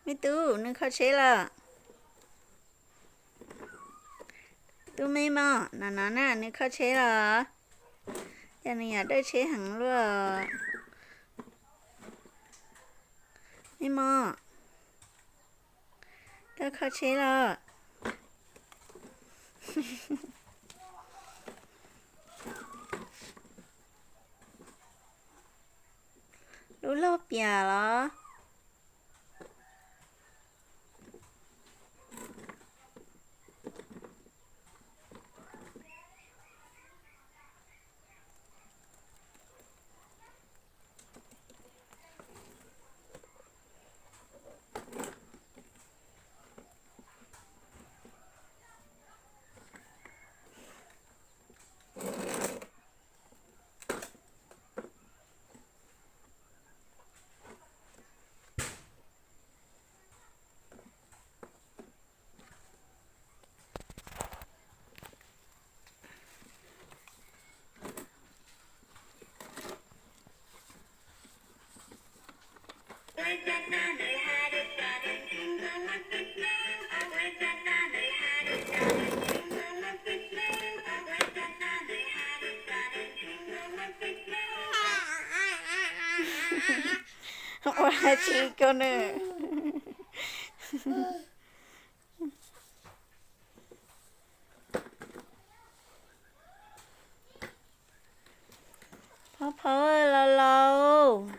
Me tub, nws kho tsheb los? Tub me mos, no no na, nws kho tsheb los? Cas nws yam dawb tsheb heev luaj. Me mos, koj kho tsheb los? Lub log piam los? Ua dab tsi koj nws? Phaub phaub los los,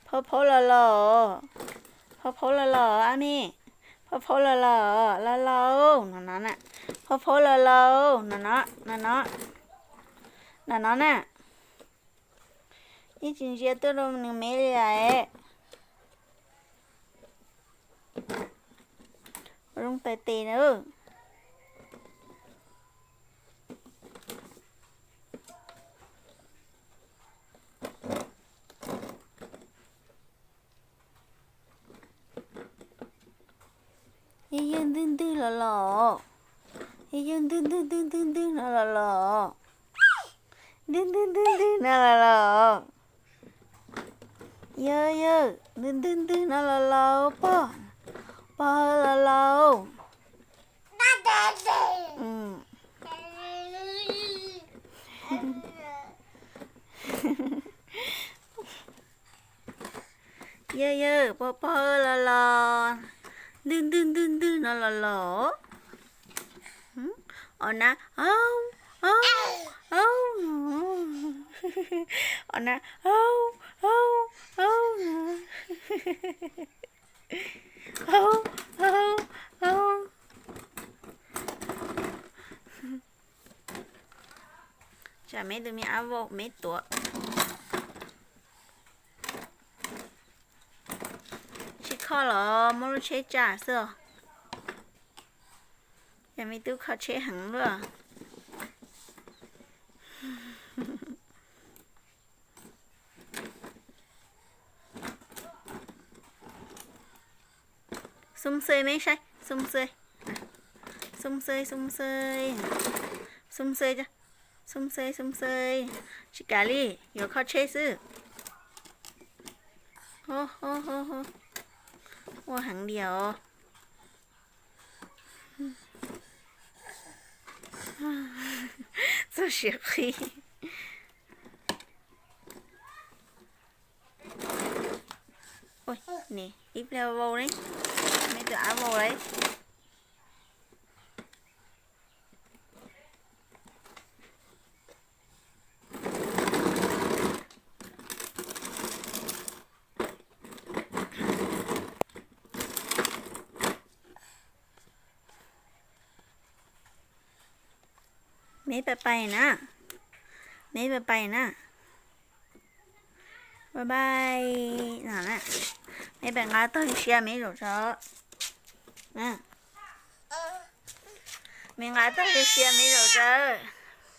phaub phaub los los, phaub phaub los los, ab me, phaub phaub los los, los los, no no na, phaub phaub los los, no no, no no, no no na. Yeej tsis ntsia tuaj rau nws me li lawm. Ua zoo taws tes na. Yawg yawg ntwg ntwg los los, yawg yawg ntwg ntwg ntwg ntwg ntwg no los los, ntwg ntwg ntwg ntwg no los los, yawg yawg ntwg ntwg ntwg no los los, pog, pog los los. Yawg yawg pog pog los los, ntwg ntwg ntwg ntwg no los los. Os na, au, au, au, os na, au, au, au, au. Au, au, au. Tsam me tus me ab vau me tuav. Tsis kho los muab lub tsheb tsa xwb os. Yog me tub kho tsheb heev luaj. Xoo xwb me saib, xoo xwb, xoo xwb, xoo xwb, xoo xwb, xoo xwb, xoo xwb, tsis kam li, yuav kho tsheb xwb. Ua heev li os. Txog siav qhi. Ib pliag vau ne, me tus av vau lawm. Me pais pais na, me pais pais na. Bye bye. Me pais nqa tog sia me zaum tso. Me nqa tog sia me zaum tso.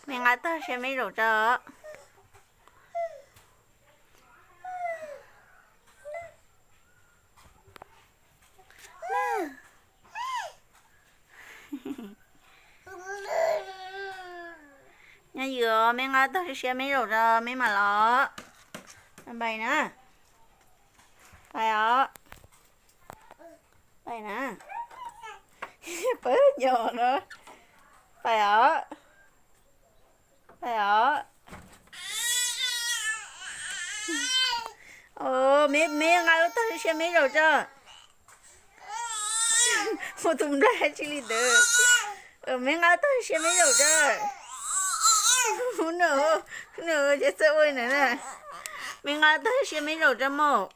Me nqa tog sia me zaum tso. Nyob ywm, me nqa tog sia me zaum tso me mam los. Pais na. Pais os. Yog no, pais os, pais os. Me, me nqa lub tog siab me zaum tso. Muaj tus nplaig tsis li ntawd. Me nqa lub tog siab me zaum tso. Nws, nws ces txawj ua na. Me nqa lub tog siab me zaum tso mog.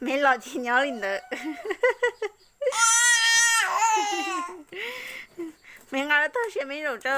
Me los ces nyob li ntawd. Me nqa lub tog siab me zaum tso.